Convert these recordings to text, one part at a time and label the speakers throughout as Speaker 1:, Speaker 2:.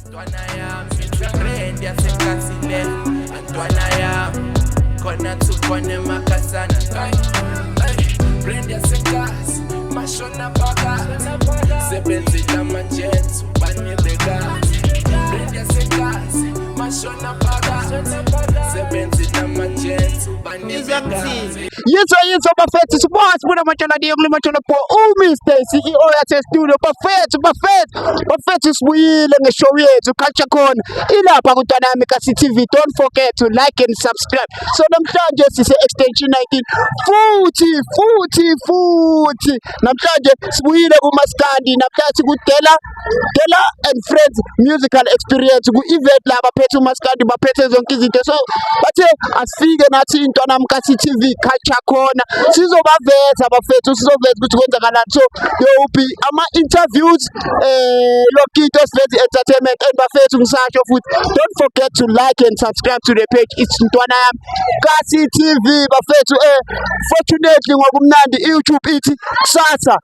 Speaker 1: Ntwana yami, brand yasekasi le, ntwana yami, khona tukhona emakasana. Brand yasekasi, mashona phakathi, sebenzela ama-jets, banibekazi. Brand yasekasi, mashona phakathi, sebenzela ama-jets, banibekazi.
Speaker 2: Yizo yizo bafethu, sibona sibona amatshela diyo kule matshela po uMr CEO yase studio. Bafethu, bafethu, bafethu, sibuyile ngeshow yethu Culture Corner ilapha kuNtwana Yami Kasi TV. Don't forget to like and subscribe. So namhlanje sise Extension 19 futhi futhi futhi. Namhlanje sibuyile kumaskandi. Namhlanje kudela Dela and Friends Musical Experience, ku event la baphethe umaskandi, baphethe zonke izinto. So bathe asifike nathi Intwana Yami Kasi TV Culture Corner, sizobaveza bafethu, sizoveza ukuthi kwenzakalani. So there will be ama interviews, yonke into, siveze entertainment. And bafethu, ngisasho futhi, don't forget to like and subscribe to the page. It's Ntwana Yami Kasi TV, bafethu. Fortunately, ngokumnandi, iYouTube ithi kusasa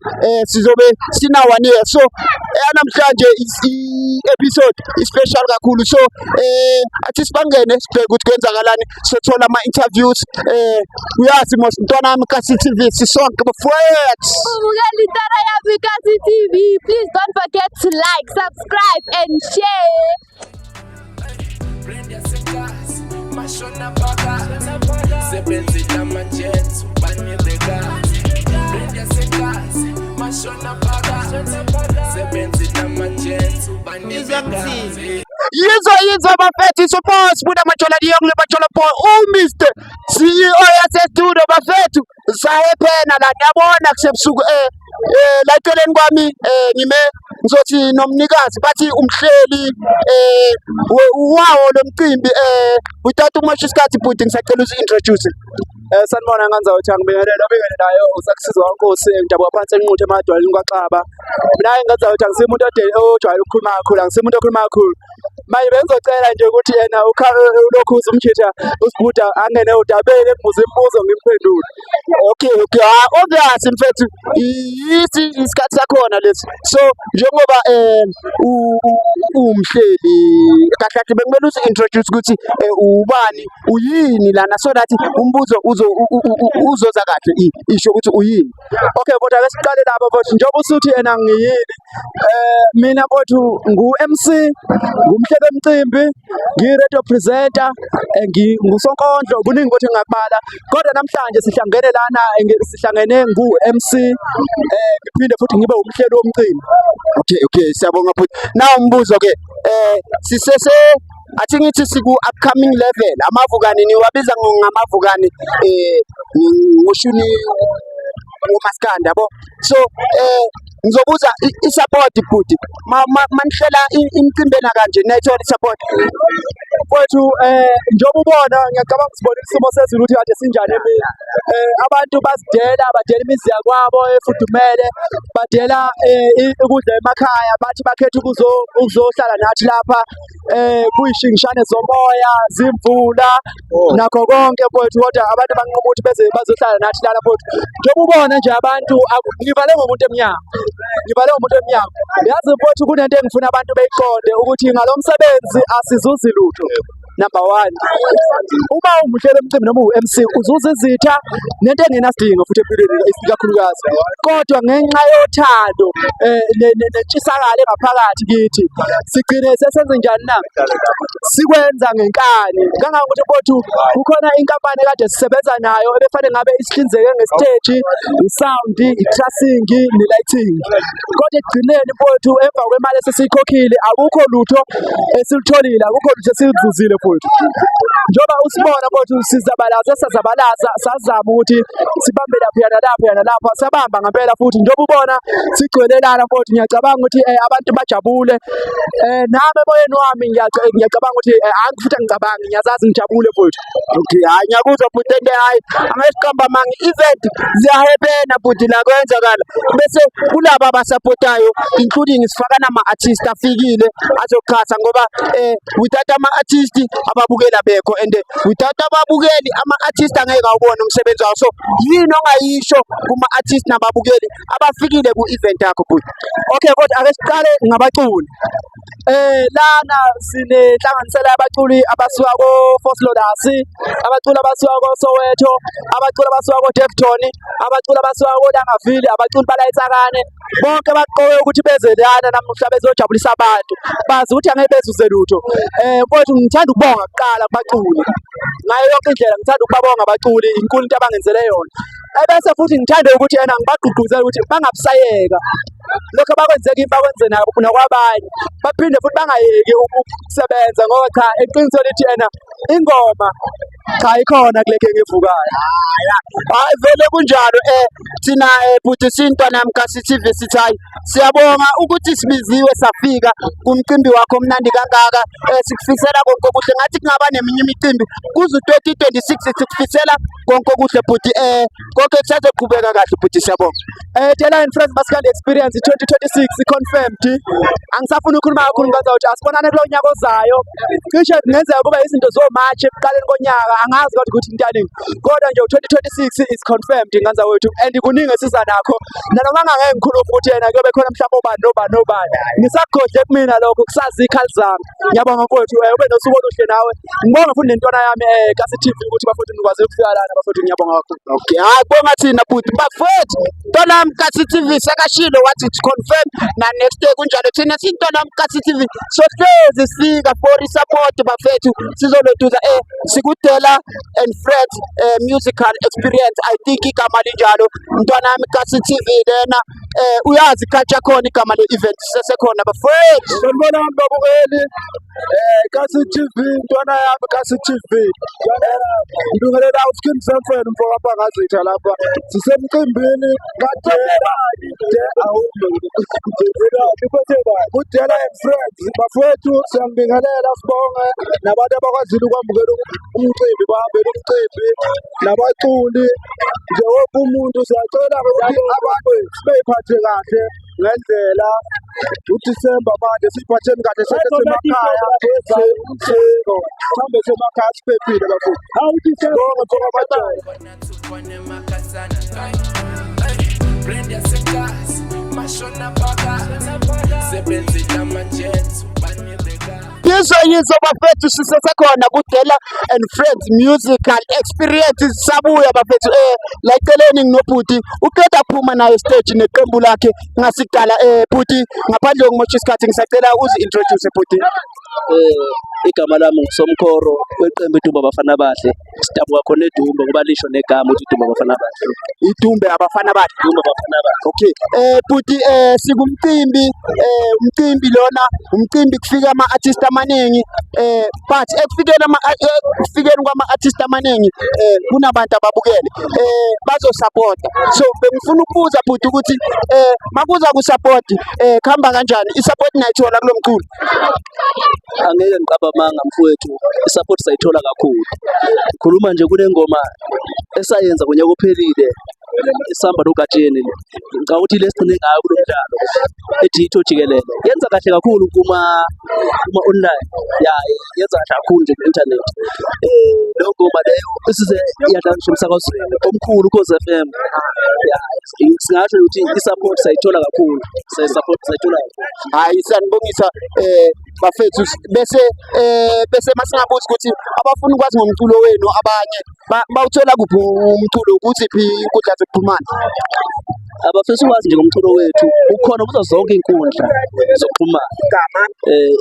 Speaker 2: sizobe sina 1 year. So namhlanje i-episode i-special kakhulu. So athi sibangene, sibheke ukuthi kwenzakalani, sothola ama-interviews. Uyazi mos, Ntwana Yami Kasi TV, sisonke bafowethu.
Speaker 3: Ubukela Intwana Yami Kasi TV. Please don't forget to like, subscribe and share.
Speaker 1: Brand yasekasi, mashona phakathi, sebenzela ama-jets, banibekazi. Brand yasekasi, mashona phakathi, sebenzela ama-jets, banibekazi.
Speaker 2: Yizo yizo bafethu, support sibuna majola diyo kule majola po uMr CEO yase studio. Bafethu, sahephena la, ngiyabona kusebusuku. La eceleni kwami ngime, ngizothi nomnikazi, bathi umhleli wawo lo mcimbi. Without ukumosha isikhathi, bhuti, ngisacela uzi-introduce.
Speaker 4: Sanibona nganza ukuthi angibingelela obingelelayo, uSakusizwa waNkosi, ngidabuka phansi eNquthu, emadwaleni kwaXaba. Mina ngenza ukuthi angisimuntu ode ojwayele ukukhuluma kakhulu, angisimuntu okhuluma kakhulu. Manje bengizocela nje ukuthi yena ulokhu umjitha usibhuda angene udabeni, ekubuza imibuzo, ngimphendule.
Speaker 2: Okay, ah, obvious mfethu, yisi isikhathi sakhona lesi. So njengoba umhleli kahle kahle, bekumele uzi-introduce ukuthi ubani, uyini lana, so that umbuzo uzoza kahle, isho ukuthi uyini.
Speaker 4: Okay, kodwa ake siqale lapho mfowethu, njengoba usuthi yena ngiyini. Mina mfowethu ngu-MC, ngumhleli wemcimbi, ngiyi-radio presenter, ngusonkondlo, kuningi ukuthi ngingakubala. Kodwa namhlanje sihlangene lana, sihlangene ngu-MC, ngiphinde futhi ngibe umhleli womcimbi.
Speaker 2: Okay, siyabonga futhi. Now umbuzo ke, sisese, athi ngithi siku upcoming level, amavukane niwabiza ngamavukane ngoshuni ngomaskandi, yabo. So ngizobuza i-support, bhuti, manihlela imicimbi ena kanje, niyayithola i-support?
Speaker 4: Mfowethu, njengoba ubona, ngiyacabanga sibona isimo sezulu ukuthi kade sinjani emini. Abantu bazidela, badela imizi yakwabo efudumele, badela ukudla emakhaya, bathi bakhetha ukuzohlala nathi lapha. Kuyishingishane zomoya, zimvula nakho konke mfowethu, kodwa abantu banquma ukuthi beze bazohlala nathi lana mfowethu. Njengoba ubona nje abantu, ngivale ngomuntu emnyama. Ngivale ngomuntu emnyama. Yazi mfowethu, kunento engifuna abantu beyiqonde ukuthi ngalo msebenzi asizuzi lutho. Number one, uma ungumhleli womcimbi noma uwu-MC, uzuza izitha nento engenasidingo futhi empilweni ikakhulukazi. Kodwa ngenxa yothando nentshisakalo engaphakathi kithi, sigcine sesenze njani na? Sikwenza ngenkani. Kangangokuthi mfowethu, kukhona inkampani ekade sisebenza nayo ebefanele ngabe isihlinzeke ngesiteji, i-sound, i-trussing ne-lighting. Kodwa ekugcineni mfowethu, emva kwemali esesiyikhokhile, akukho lutho esilutholile, akukho lutho esiluzuzile mfowethu. Njengoba usibona mfowethu, sizabalaza, sazabalaza, sazama ukuthi sibambe lapha nalapha nalapha, sabamba ngempela futhi. Njengoba ubona sigcwele lana mfowethu, ngiyacabanga ukuthi abantu bajabule. Nami emoyeni wami ngiyacabanga ukuthi futhi angicabangi, ngiyazazi ngijabule mfowethu.
Speaker 2: Okay, hayi, ngiyakuzwa bhuti, ende hayi, angesiqamba manga, event ziyahephena bhuti la, kwenzakala. Bese kulaba abasupportayo, including sifaka nama-artist afikile azoxhasa, ngoba without ama-artist ababukeli abekho, and without ababukeli ama-artist angeke awubone umsebenzi wawo. So yini ongayisho kuma-artist nababukeli abafikile ku-event yakho, bhuti?
Speaker 4: Okay, kodwa ake siqale ngabaculi. Lana sinenhlanganisela yabaculi abasuka ko-Vosloorus, abaculi abasuka ko-Soweto, abaculi abasuka ko-Daveyton, abaculi abasuka ko-Langaville, abaculi bala eTsakane. Bonke baqoke ukuthi beze lana namuhla bezojabulisa abantu. Bazi ukuthi angeke bezuze lutho. Mfowethu, ngithanda ukubonga kuqala kubaculi. Ngayo yonke indlela ngithanda ukubabonga abaculi, inkulu into abangenzele yona. Ebese futhi ngithande ukuthi ena ngibagqugquzele ukuthi bangabusayeka lokho abakwenze kimi, bakwenze nabo nakwabanye, baphinde futhi bangayeki ukusebenza, ngoba cha, eqinisweni lithi ena ingoma cha ikhona kule genge evukayo.
Speaker 2: Hayi, vele kunjalo. Thina bhuti sintwana Mkasi TV sithi hayi, siyabonga ukuthi sibiziwe safika kumcimbi wakho omnandi kangaka. Sikufisela konke okuhle, ngathi kungaba neminye imicimbi kuze 2026. Sikufisela konke okuhle bhuti, konke kusazoqhubeka kahle bhuti, siyabonga.
Speaker 4: Dela and Friends Maskandi Experience 2026 confirmed. Angisafuni ukukhuluma kakhulu, ngaza ukuthi asibonane kulo nyaka ozayo. Cishe kungenzeka kube izinto zo-March ekuqaleni konyaka, angazi kodwa ukuthi intaningi. Kodwa nje u-2026 is confirmed, nganza wethu, and kuningi esiza nakho. Nanoma ngangeke ngikhulume ukuthi yena kuyobe khona mhlawumbe obani nobani nobani. Ngisakugodle kumina lokho kusazi ikhali zami. Ngiyabonga mfowethu, ube nosuku oluhle nawe. Ngibonga futhi nentwana yami Kasi TV ukuthi bafowethu nikwazi ukufika lana bafowethu, ngiyabonga kakhulu.
Speaker 2: Okay, hayi, bonga thina bhuti. Bafowethu, Ntwana Mkasi TV sekashilo wathi it's confirmed na next day kunjalo. Thina sintwana Mkasi TV sohlezi sifika for support bafethu, sizolotuza sikudela and Friends musical experience, I think igama linjalo. Ntwana Mkasi TV lena, uyazi culture khona igama le event sesekhona bafethu.
Speaker 5: Sanibonani babukeli. Kasi TV, ntwana yami Kasi TV. Ngibingelela uSkim Semfen, mfo kaPangazitha lapha. Sisemcimbini kaDela. De awume. Kudela and Friends. Bafowethu, siyangibingelela, sibonge nabantu abakwazile ukwamukela umcimbi, bahambele umcimbi nabaculi nje, wonke umuntu. Siyacela ukuthi abantu beyiphathe kahle ngendlela. uDisemba manje, siyiphatheni kahle sonke semakhaya, sihambe semakhaya siphephile bafowethu. Sibonge, mfo kaMajele.
Speaker 1: Khona tukwane makasana kai. Ay, brand yasekasi mashona phakathi sebenzela ama-jets banireka.
Speaker 2: Yizo yizo bafethu, sisesekhona kuDela and Friends Musical Experience. Sabuya bafethu, la eceleni nginobhuti uqeda kuphuma naye stage neqembu lakhe ngasikudala. Bhuti, ngaphandle kokumosha isikhathi, ngisacela uzi-introduce bhuti.
Speaker 6: Igama lami nguSomkhoro weqembu iDumbe Abafana Bahle. Sidabuka khona eDumbe, ngoba lisho negama ukuthi iDumbe Abafana Bahle.
Speaker 2: Idumbe Abafana Bahle.
Speaker 6: Idumbe Abafana Bahle.
Speaker 2: Okay, bhuti, sikumcimbi, umcimbi lona, umcimbi kufika ama-artist amaningi, but ekufikeni kwama-artist amaningi kunabantu ababukele bazosupporta. So bengifuna ukubuza bhuti ukuthi makuza ku-support kuhamba kanjani, i-support nayithola kulo mculo?
Speaker 6: Angeke ngiqamba amanga mfowethu, i-support sayithola kakhulu. Khuluma nje kunengoma esayenza ngonyaka ophelile isamba noGatsheni le. Ngicabanga ukuthi le sigcine ngayo kulo mdlalo ethi Ito jikelele. Yenza kahle kakhulu kuma online. Ya, yenza kahle kakhulu nje ku-internet. Leyo ngoma leyo isize iyadlala ngisho emsakazweni omkhulu Ukhozi FM. Ya, singasho ukuthi i-support sayithola kakhulu. Support sayithola kakhulu.
Speaker 2: Hayi, siyanibongisa bafethu. Bese masingabuza ukuthi abafuna ukwazi ngomculo wenu abanye bawuthola kuphi umculo, kuziphi inkundla zokuxhumana?
Speaker 6: Abafisa ukwazi nje ngomculo wethu, ukhona kuzo zonke iy'nkundla zokuxhumana.
Speaker 2: Igama?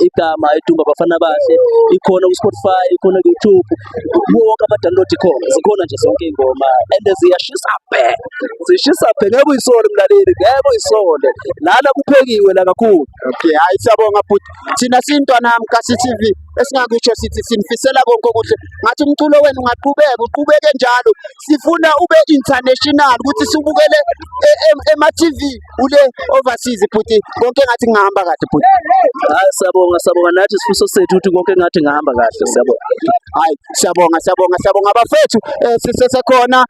Speaker 6: Igama iDumbe Abafana Bahle ikhona ku-Spotify, ikhona ku-YouTube, kuwo wonke ama-download ikhona, zikhona nje zonke iy'ngoma and ziyashisa bhe, zishisa bhe, ngeke uyisole mlaleli, ngeke uyisole lana, kuphekiwe la kakhulu.
Speaker 2: Okay, hayi, siyabonga bhuti. Thina sintwana Mkasi TV, esingakusho sithi sinifisela konke okuhle. Ngathi umculo wenu ungaqhubeka, uqhubeke njalo. Sifuna ube international ukuthi siwubukele ema-TV ule overseas bhuti. Konke ngathi kungahamba kahle bhuti.
Speaker 6: Hayi, siyabonga, siyabonga nathi, isifiso sethu ukuthi konke ngathi ngahamba kahle, siyabonga.
Speaker 2: Hayi, siyabonga, siyabonga, siyabonga bafethu. Sisesekhona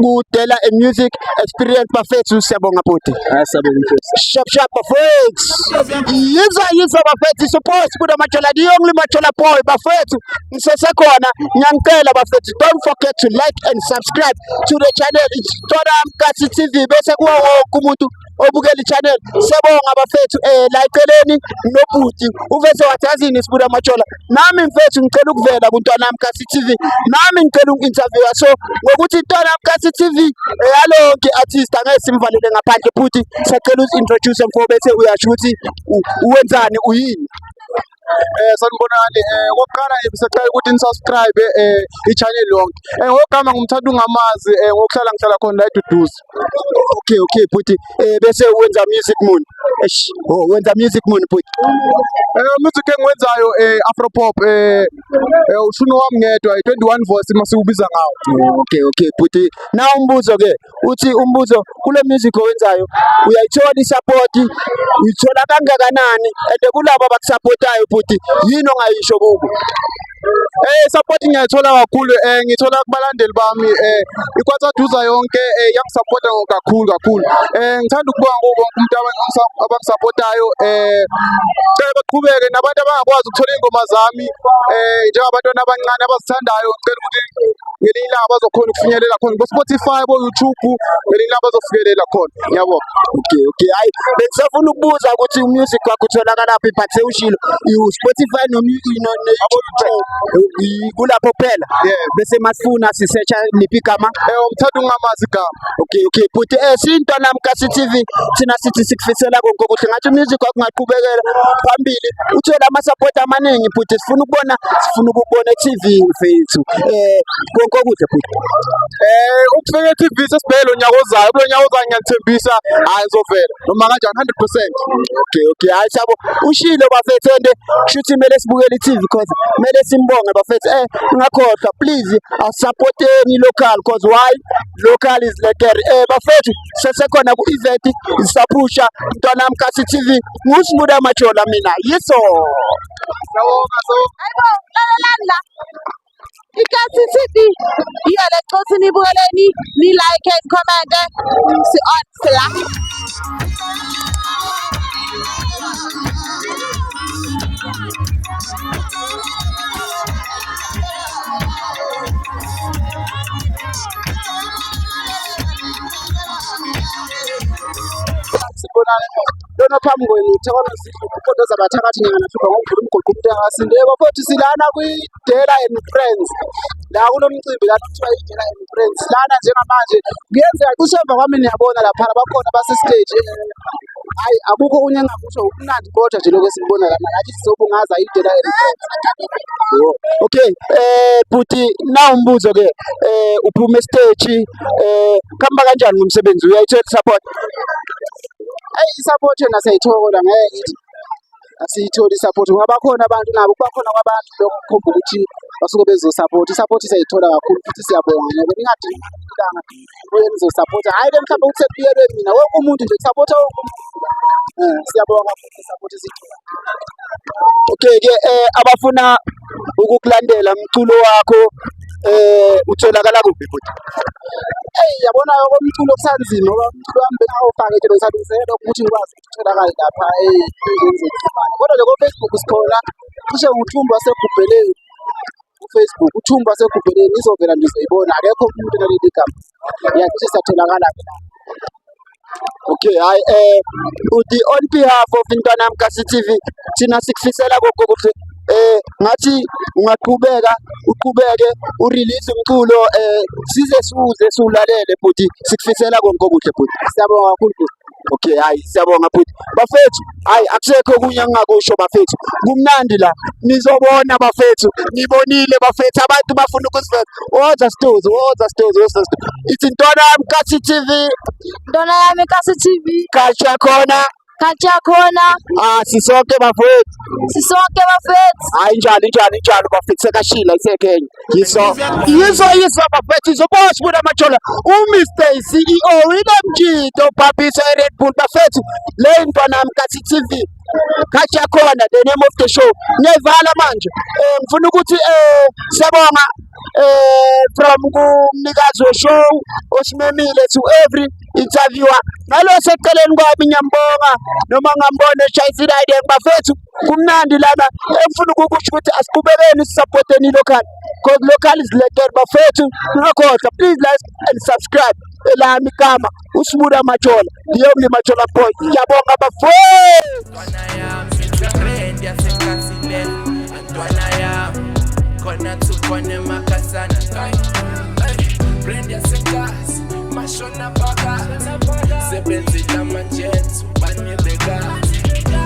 Speaker 2: kuDela a Music Experience bafethu, siyabonga bhuti.
Speaker 6: Hayi, siyabonga mfowethu.
Speaker 2: Sharp sharp bafethu. Yiza yiza bafethu, support kuNamajola, the only Majola boy bafethu. Ngisesekhona, ngiyangicela bafethu, don't forget to like and subscribe to the channel. It's Ntwana Mkasi TV bese kuwo wonke umuntu. Obukela i-channel, siyabonga bafethu. La eceleni nobhuti uvese wathi yazini Sibuda Majola, nami mfethu ngicela ukuvela kuNtwanami Kasi TV, nami ngicela uku-interviewa. So ngokuthi Ntwanami Kasi TV eyalonke artist, angeke simvalele ngaphandle. Bhuti, siyacela uzi-introduce mfo, bese uyasho ukuthi uwenzani, uyini.
Speaker 5: Sanibonani. Okokuqala nje besicela ukuthi ni-subscribe i-channel yonke. Ngogama ngumthatha ungamazi, ngokuhlala ngihlala khona la eDuduzi.
Speaker 2: Okay, bhuti. Bese wenza music muni? Eish, oh, wenza music muni, bhuti?
Speaker 5: Music engiwenzayo Afro pop, ushuni wami ngedwa, i-21 voice masiwubiza ngawo.
Speaker 2: Okay, bhuti. Na umbuzo ke, uthi umbuzo, kule music owenzayo uyayithola i-support, uyithola kangakanani, and kulabo abakusupportayo, bhuti, yini ongayisho kubo?
Speaker 5: Support ngiyayithola kakhulu, ngithola kubalandeli bami, iKwaTsaduza yonke iyangisupporta kakhulu kakhulu. Ngithanda ukubonga kubo wonke umuntu abangisupportayo. Cela baqhubeke nabantu abangakwazi ukuthola iy'ngoma zami, njengabantwana abancane abazithandayo, ngicela ukuthi ngelinye ilanga bazokhona ukufinyelela khona bo-Spotify, bo-YouTube, ngelinye ilanga bazofikelela khona. Ngiyabonga.
Speaker 2: Okay, hayi, bengisafuna ukubuza ukuthi umusic wakho utholakala phi, but sewushilo, u-Spotify no-YouTube, kulapho kuphela?
Speaker 5: Yeah.
Speaker 2: Bese masifuna sisearcha liphi igama?
Speaker 5: Umthatha ungamazi igama.
Speaker 2: Okay, bhuti, siyiNtwanami Kasi TV, thina sithi sikufisela konke okuhle. Ngathi umusic wakho ungaqhubekela phambili, uthole ama-support amaningi, bhuti. Sifuna ukubona, sifuna ukubona e-TV, mfethu. Konke okuhle, bhuti.
Speaker 5: Ukufika e-TV sesibheke lo nyaka ozayo. Kulo nyaka ozayo ngiyanithembisa, hayi, ngizovela noma kanjani, 100%.
Speaker 2: Okay, hayi, sabo ushilo bafethu, ende shuthi kumele sibukele i-TV because kumele simbonge, bafethu. Ngakhohlwa, please asupporteni local, cause why? Local is lekker. Bafethu, sesekhona ku-event, isaphusha Mntwanami Kasi TV, nguSibuda Majola mina, yiso.
Speaker 5: Siyabonga, so
Speaker 3: Hayibo, lalelani la. Ikasi TV iyo le cothi, nibukeleni, ni like and comment. Si on sila.
Speaker 4: Sibonani, lona phambi kwenu Thokozile uqondo zabathakathi nyanga nahlupha ngokuvula umgoqo umuntu engasinde. Bafowethu, silana kwi-Dela and Friends, la kulo mcimbi la kuthiwa i-Dela and Friends. Lana njengamanje kuyenzeka cishe emva kwami niyabona laphana bakhona base-stage. Hhayi, akukho okunye engingakusho, kumnandi kodwa nje lokhu esikubona lana, nathi sizobungaza i-Dela and Friends.
Speaker 2: Okay, bhuti, na umbuzo ke, uphuma estage, kuhamba kanjani ngomsebenzi, uyayithola support?
Speaker 4: Eyi, i-support yona siyayithola, ngeke ngithi asiyitholi i-support, ngoba bakhona abantu nabo, kuba khona kwabantu lokho kukhomba ukuthi basuke bezosupport. I-support siyayithola kakhulu futhi siyabonga, ngeke ningadingi ilanga buye nizosupport. Hhayi-ke mhlawumbe ukuthi sekubuyelwe mina, wonke umuntu nje kusupporta wonke umuntu. Siyabonga kakhulu i-support esiyithola.
Speaker 2: Okay ke, abafuna ukukulandela umculo wakho, utholakala kuphi, bhuti?
Speaker 4: Eyi, yabona, komculo kusanzima ngoba umculo wami bengawufake nje, bengisalungisela ukuthi ngikwazi ukuthi utholakale lapha ey'nkundleni zokuxhumana. Kodwa nje ko-Facebook sikhona, cishe nguThumba waseGubheleni ku-Facebook, uThumba waseGubheleni izovela nje, uzoyibona, akekho umuntu onaleli gama. Ya, cishe siyatholakala-ke la.
Speaker 2: Okay, hayi, uthi on behalf of Intwanami Kasi TV, thina sikufisela konke okuhle. Ngathi ungaqhubeka uqhubeke urelease umculo, size siwuze siwulalele, bhuti. Sikufisela konke okuhle, bhuti.
Speaker 4: Siyabonga kakhulu, bhuti.
Speaker 2: Okay, hayi, siyabonga, bhuti. Bafethu, hayi, akusekho okunye engingakusho, bafethu. Kumnandi la. Nizobona, bafethu. Nibonile, bafethu, abantu bafuna ukusiveza. Woza Stozi, woza Stozi, woza Stozi. Ithi Ntwanami Kasi TV.
Speaker 3: Ntwana yami Kasi TV.
Speaker 2: Culture khona.
Speaker 3: Culture khona.
Speaker 2: Ah, sisonke, bafethu.
Speaker 3: Sisonke, bafethu.
Speaker 2: Hayi, njalo njalo njalo, bafethu, sekashila isekenye. Yiso. Yiso, yiso, bafethu, izobosh buda machola. UMr CEO William Jito Papisa Red Bull, bafethu. Le Ntwanami Kasi TV. Culture khona, the name of the show. Ngiyayivala manje. Ngifuna ukuthi siyabonga from kumnikazi we-show osimemile, to every interviewer nalo seceleni kwami, ngiyambonga noma ngambona eshayisa i-riding. Bafethu, kumnandi lana. Engifuna ukukusho ukuthi asiqhubekeni sisupporteni local. Cause local is lekker bafethu. Ningakhohlwa, please like and subscribe. Elami igama uSibuda Majola, the only Majola boy. Ngiyabonga bafethu.
Speaker 1: Ntwana yami, brand yasekasi le. Ntwana yami, khona tukhona emakasana. Ay, ay, brand yasekasi, mashona phakathi. Sebenzela ama-jets, banibekazi.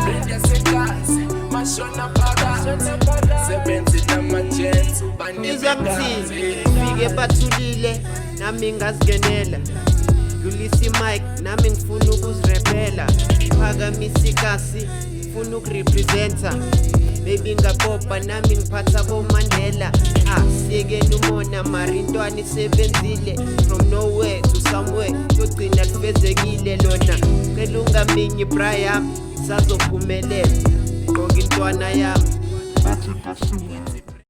Speaker 1: Brand yasekasi, mashona phakathi. Sebenzela ama-jets,
Speaker 7: Ngizwa
Speaker 1: banibekazi.
Speaker 7: kuthini fike bathulile nami ngazingenela dlulisa imic nami ngifuna ukuzirepela phakamisa ikasi funa ukurepresenta baby ngakopa nami ngiphatha bomandela. Ah, siyekeni umona mara intwana isebenzile from nowhere to somewhere yogcina lifezekile lona. Cela ungaminyi bra yami, sazophumelela, gqoka intwana yami.
Speaker 1: Ngithi